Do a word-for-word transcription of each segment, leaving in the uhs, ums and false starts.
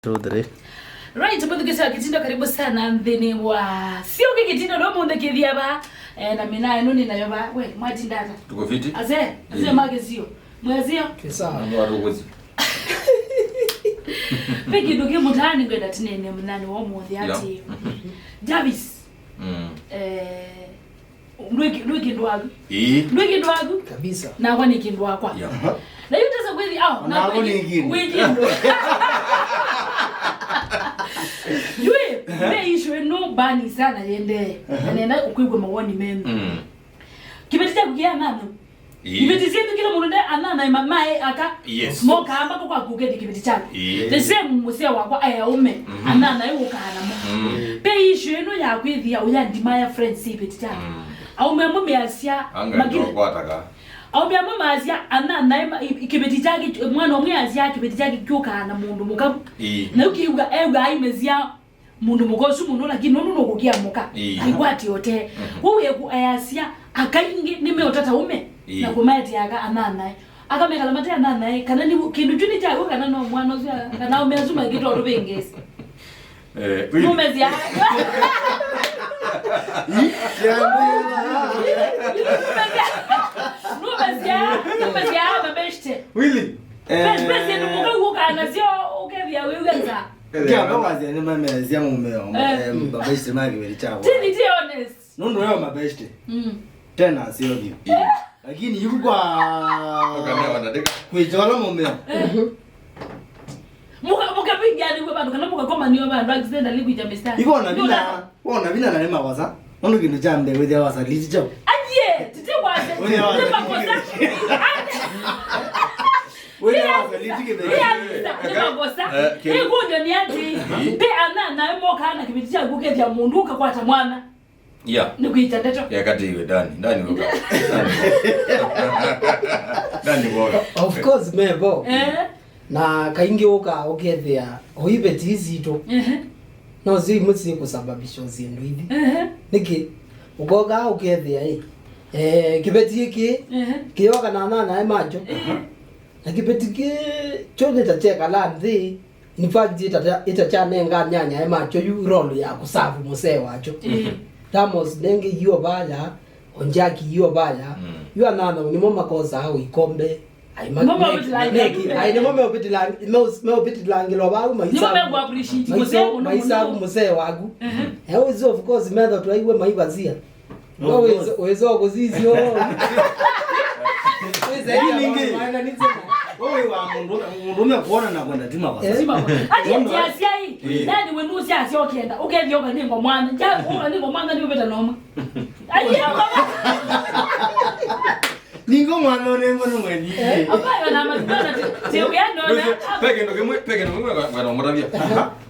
Two, three. Right, mũthukĩsya wa Kĩtindo, karibu sana nthĩnĩ wa Syoke Kĩtindo. No mũndũ kĩthia va, eh, na mina ĩno nĩ nayo va. We, mwatinda ata? Tuko fiti. Ase, ase, eh, make sio. Mwezio. Kisa. Ndio watu kuzi. Pe kĩndũ kĩ mũtaani ngwenda tinene mũnani wa mũthĩ. Yeah. Ati. Jarvis. Mm. Eh, ndwĩ kĩ-, ndwĩ kĩndũ waku. Ĩĩ. Ndwĩ kĩndũ waku. Kabisa. Nakwa nĩ kĩndũ wakwa. Yeah. Aha. Na yu tesa kwĩthi, au, nakwa nĩ kĩndũ. Wĩ kĩndũ. Yui, ve issue ĩno mbani sana yendee. Aha. Na nenda ũkwĩw'a mawoni menu. Mm. Kĩveti kyaku kĩa nano. Ĩĩ. Iveti syenyu kila mũndũ nde anana ma-, maĩ aka. Yes. Mokaa mpaka kwa kũkethya kĩveti kyaku. Ĩĩ. The same mũsee wakwa aya aume, mhm, anana ĩ ũkaa namo. Mm. Pe issue ĩno ya kwĩthia ũya ndima ya friends iveti kyaku. Mm. Aume amwe measya, anga makili-, ndio kwataka. Aume amwe maasya anana ĩ ma-, i-, i-, kĩveti kyake, mwana ũmwe asya kĩveti kyake kyũkaa na mũndũ mũka. Ĩĩ. Na ũkiw'a, ew'a aimezia mũndũ mũka ũsu mũno, lakini nũndũ nũkũkĩa mũka, ĩĩ, aikwatĩ ote. Mhm. Kwoou eku ayasya, aka aingĩ nĩmeũtata ũme, ĩĩ, na kũmaeteaga ananae. Akamekala mate ananae, kana nĩ kĩndũ kyu nĩ kyaw'o, kana no mwana ũsu, kana aume asu mangĩ tondũ vĩngĩsi. Eh, wĩ- Nũmesya. Ĩ, yambĩla. Nũmesya. Nũmesya, nũmesya, mabeshte. Willy. Pesi, pesi, eh, nĩ mũka ũkaa nasyo, ũkethia wĩw'a nza. Kya baba zene mame zya mumeo, eh, mabeshte ma kĩveti kyakwa. Tini, ti honest. Nũndũ yo mabeshte. Mm. Tena sio vyu. Yeah. Lakini yu kwa ũkamea wanadeka. Kwĩchola mumeo. Eh. Mũka, mũkavingĩanĩw'a vandũ kana mũkakomanĩwa vandũ accidentally kwĩkya mistari. Ivona vina, wona vina na nĩ makosa. Nũndũ kĩndũ kya mbee wĩthĩa wasaliti kyaũ. Aye, titi wase, wĩthĩa wasaliti makosa. Wĩthĩa wasaliti kĩveti. Nĩ makosa. Eh, kĩ- ĩkũnyo nĩ ati, pe ananae mokaa na kĩveti kyaku kethya mũndũ ũkakwata mwana. Yeah. Nĩ kwĩkya ndeto. Yeah, kati iwe, Dani. Dani, ũka. Dani, ũka. Of course, mevo. Eh. Na kaingĩ ũka ũkethĩa o iveti sitũ. Ehe. No sio imwe syĩkũsababisha syĩndũ ithi. Ehe. Nĩkĩ? Ũkoka ũkethĩa ĩ, eh, kĩveti ĩkĩ, ehe, kĩyoka na ananae makyo. Ehe. Na kĩveti kĩ kyo nĩ ta kyekala nthĩ. In fact, ĩta-, ĩtakyanenga anyanyae makyo yu role ya kũsavu mũsee wakyo. Ĩĩ. Tamos nenge iyo vaya, onjaki iyo vaya. Mm. Yu anana nĩmo makosaa ũikombe. Ai, ma-, nĩmo me-, meũvĩtĩlangĩla meki-, ai, nĩmo meũvĩtĩlang-, meũ-, meũvĩtĩlangĩlwa vau, nĩmo maisavu, mekũ appreciate maiso-, mũsee mũno mũno. Maisavu mũsee waku. Ehe. Eh, ũizo, of course, metho twaiwe maivasia. No, wĩza, wĩza kũsisya. Wĩza ningĩ. Wewe wa mũndũ, mũndũ ũme kuona na kwenda tima kwa. Eh? Tima kwa. Ati, ati asiai. Eh. Nani wenu usiasi okenda? Ukethia ukanengo mwana. Ja, ukanengo mwana ni upeta noma. Aye, baba. Ningo mwana unengo no mweni. Eh, ambayo na mazana te, te uyano na. Peke ndo kimwe, peke ndo kimwe kwa, kwa mutavia.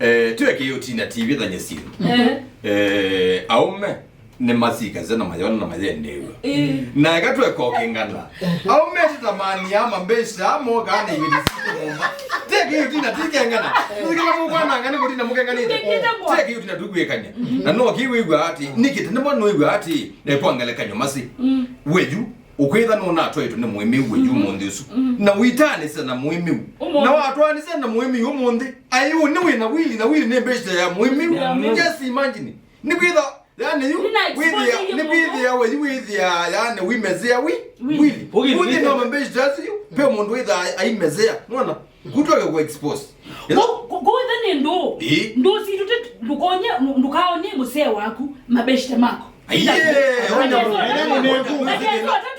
Eh, tuwe kiyo tina T V thanye simu. Eh. Eh, aume nĩmasikasya na mayona na mayendeew'a. Ĩĩ. Na eka tweka ũkengana. Aume tũtamani ya mambesha moka na iveti sitũ mũmba. Teke ĩtina tikengana. Nĩkĩla mũkwananga nĩ kũtina mũkenganĩte. Teke ĩtina tukwĩkany'a. Na no kĩwĩw'a ati, nĩkĩte nĩmo nĩwĩw'a ati, na kwa ngelekany'o masi. Mm. Weyu, ũkwĩtha nũnatwaĩtwe nĩ mũĩmĩu weyu, mm, ũmũnthĩ ũsu. Mm. Na wĩtanĩsya na mũĩmĩu. Ũmũnthĩ. Na watwanĩsya na mũĩmĩu ũmũnthĩ. Ai, ũũ nĩ wĩ na wili, na wili nĩ mbesha ya mũĩmĩu. Ya mũĩmĩu. Just imagine. Nĩkwĩtha Yani yu, nĩna expose wĩthĩa, nĩ mũndũ. Wĩthĩa we, yu wĩthĩa, yani, wĩmezea wi-, wili. Wili. Wili. Wili no mambesha yu, pe mũndũ wĩtha aimezea. Mwana, kutwake ku expose. Ku-, ku-, kuwetha nĩ ndũ. Ĩ. Ndũ si tute, ndũkonye, ndũkaonye mũsee waku, mabeshte mako. Aiye, akeso atatwa. Akeso atatwa. Akeso atatwa.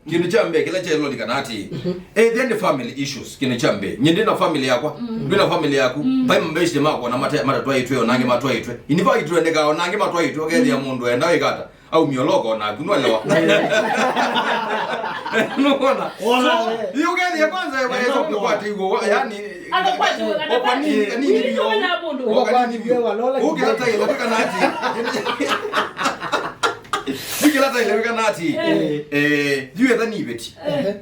Kĩndũ kya mbee kĩla kyaĩlwe ũlikana atĩ, mhm, ethĩa nĩ family issues, kĩndũ kya mbee. Nyie ndĩ na family yakwa, mm, ndwĩ na family yaku, mm, vai mambeshte makwa na mate-, matatwaĩtwe, o nangĩ matwaĩtwe. In fact, tũendeka o nangĩ matwaĩtwe, ũkethĩa, mm, mũndũ enda wĩkata, aumia ũloko naku, nũelewa? Nũkwona? Wona, so, eh, yu ũkethĩa kwanza, eh, esa no, kũkwata igũa, yani, akakwata, o kanini, akakwata, kanini, ĩĩ, biũ. Ũkakwata, ũkethĩa walola ũkĩla kĩndũ. Taĩle wĩkana atĩ. Yu kĩla taĩle wĩkana atĩ, eh, eh, yu etha nĩ iveti. Ehe.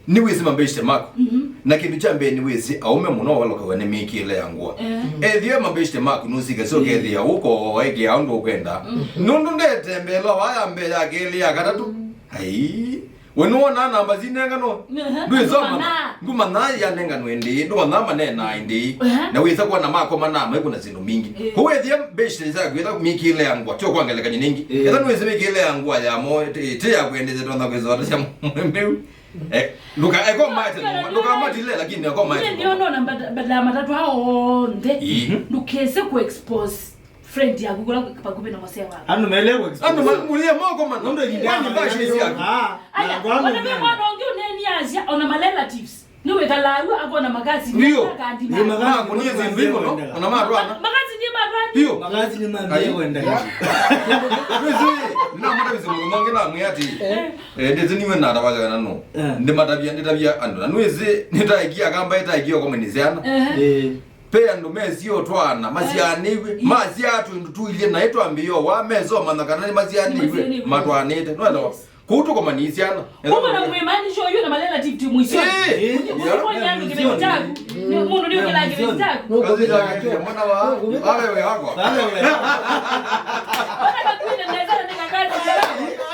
Nĩwĩsĩ mambeshte maku. Mhm. Na kĩndũ kya mbee nĩwĩsĩ aũme mũno walokaw'a nĩ mĩkĩĩle ya ngũa. Eh. Ethĩwa mambeshte maku nũsika, so, mm, kethĩa ũko waĩkĩa ũndũ ũkwenda. Mhm. Nũndũ ndetembeelwa waya mbee ya kelĩ ya katatũ. Mm. Ai. We nĩwonaa namba sinenganwa? Ehe. Ndwĩsoma. Ndũmanaa. Ndũmanaa yanenganwa ĩndĩĩ, ndũmanaa maneenaa ĩndĩĩ. Ehe. Na wĩsa kuona makomana maikũna syĩndũ mbingĩ. Eh. Kũu ethĩa mbeshte syaku etha mĩkĩĩle ya ngũa, tyo kwa ngelekany'o nĩngĩ. Eh. Etha nĩwĩsĩ mĩkĩĩle ya ngũa yamo, ĩtĩ ya kwendesya tonya kwĩsota sya mwembeu. Eh, ndũka-, eko maete, ndũkamatile, lakini eko maete. Ndio naona mbada-, badala ya matatũ ao onthe, ii, ndũkese ku expose friend yaku kũla vakuvĩ na mũsee waku. Andũ mele ku expose. Andũ ma-, mũlie moko mana. Nũndũ ĩvinda kwani ya mbeshte syaku? Ah, aya, na andũ amwe ona me mwana ũngĩ ũneni asya, ona ma relatives. Nĩwĩkalaa w'o akona makasi ndio. Nĩ makasi. Makũnie syĩndũ imono, ona matwana. Makasi nĩ matwana. Ndio. Makasi nĩ mambie kwenda. Wĩsĩ, nĩnamũtavĩsye mũthenya ũngĩ namwĩa atĩ, eh, ndĩsĩ niwe natavasya kana no. Eh. Ndĩmatavya, ndĩtavya andũ. Na nĩwĩsĩ, nĩtaekie akamba, ĩtaekie ũkomani syana. Eh. Eh. Pe andũ mesie ũtwaana, masyaanĩw'e, eh, masyaa twĩndũ tuilyĩ naĩ twambĩĩe ũwa, mesomanya kana nĩmasyaanĩw'e, nĩmasyaanĩw'e, matwaanĩte. Nĩwelewa? Yes. Kũu tũkomanie syana. Kuma na mwĩmaanisha ũyu na ma relative ti mũisyo. Eh, eh, mũndũ nĩũkĩlaa kĩveti kyaku. Kazi yake mwana wa, awe we wako.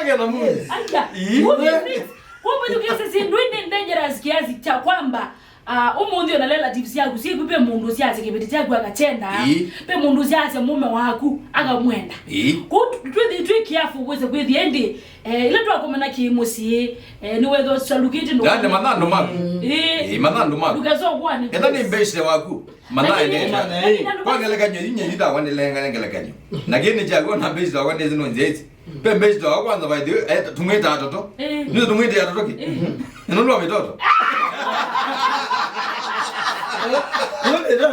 Ake na muzi. Aya. Ii. Kumbe tukese sindu ni dangerous kiasi cha kwamba, ah, ũmũnthĩ ona relatives yaku syĩku, pe mũndũ ũsyasya kĩveti kyaku akakyendaa, ii, pe mũndũ ũsyasya mũme waku akamwenda. Ii. Kũu twĩthi twĩ careful wĩse kwĩthĩa ĩndĩ, eh, ila twakomana kĩmũsyĩ, eh, nĩwethwa salukĩte ndũ. Yaani mathandũ maku. Ii. Ii, mathandũ maku. Ndũkesa ũkũane. Etha nĩ mbeshte waku. Mathandũ. Lakini, lakini andũ kwa ngelekany'o, inye yithawa nĩ lenga ngelekany'o. Na kĩnĩ kyaku ona mbeshte wakwa ndĩsĩ no nzĩa ĩsi. Pe mbeshte wa kwanza, by the way, eh, tumwĩtaa Toto. Eh. Nĩ tumwĩtaa Toto ki? Eh. Nĩ nũndũ wa mĩtoto.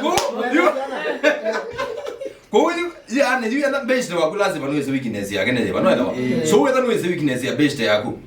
Kũu, yu-, kũu yu, yani, yu ena mbeshte waku lazima nĩwĩsĩ weakness yake nĩ yĩva, nĩwelewa? Eh. So, wetha nĩwĩsĩ weakness ya mbeshte yaku,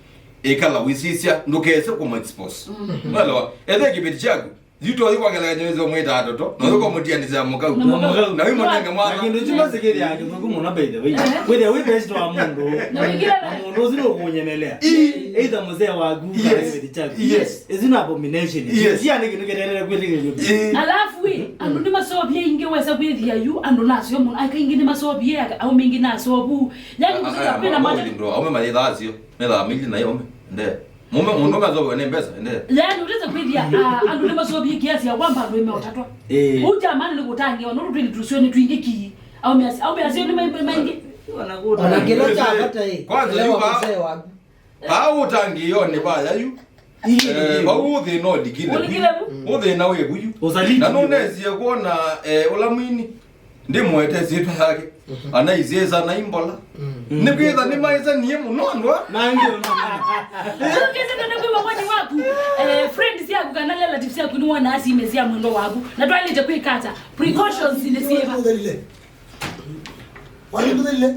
ĩkala wĩsisya, ndũkese kũmũ expose. Mm. Nĩwelewa? Ethe kĩveti kyaku, yu tothi kwa ngelekany'o wĩsĩ ũmwĩtaa Toto, na ũthi kũmũtianĩsya mũkau. Na mũkau. Na wĩ mũnenge mwana. Na kĩndũ kĩu masikĩthĩaa kĩthũku mũno, by the way. Eh. Wĩthĩa wĩ best wa mũndũ. Na wĩkĩla na mũndũ ũsu nũkũnyemelea. Ii. Either mũsee waku, yes, kana kĩveti kyaku. Yes. Ĩsu nĩ abomination. Yes. Ĩsu nĩ kĩndũ kĩterere kwĩtĩkĩlw'a. Ii. Alafu, ĩ, andũ nĩmasovie ingĩ wesa kwĩthĩa yu, andũ nasyo mũno, aika ingĩ nĩmasovie, aũme ingĩ nasovu. Yani, a-, a-, kwĩna a-, mata- aume mayĩthaa asyo. Methaa mailye naĩ aũme. Nde. Mũme, mũndũ ũme azovewe nĩ mbesa, nde. Yani, ũtese kwĩthĩa, ah, andũ nĩmasovie kiasi ya kwamba andũ ĩme ũtatwa. Eh. Ũu jamani nĩ kũtangĩwa, nũndũ twĩlĩ tũsio nĩ twingĩ ki. Aume asi-, aume asio nĩ maingĩ, maingĩ. Ona kĩla kya vata ĩ, kwanza elewa yu ba-, mũsee waku. Ba ũtangĩĩonĩ vaya yu. Ii, eh, ii. Vau ũthĩna ũlikile. Ũlikile vu? Ũthĩna wĩ vu yu. Ũsaliti. Na nũnesie kwona, eh, ũla mwini. Ndĩmũete syĩtwa yake. Anaisye sana imbola. Mm. Nĩkwĩtha nĩmaisanie mũno andũ a. Nangĩ ona. Ũkĩsĩ tene kwĩ wawani waku, eh, friends yaku kana relatives yaku nĩwona asime sya mwendo waku. Na twaĩlĩte kwĩka ata? Precautions nĩ syĩva? Ũthelile. Wali ũthelile.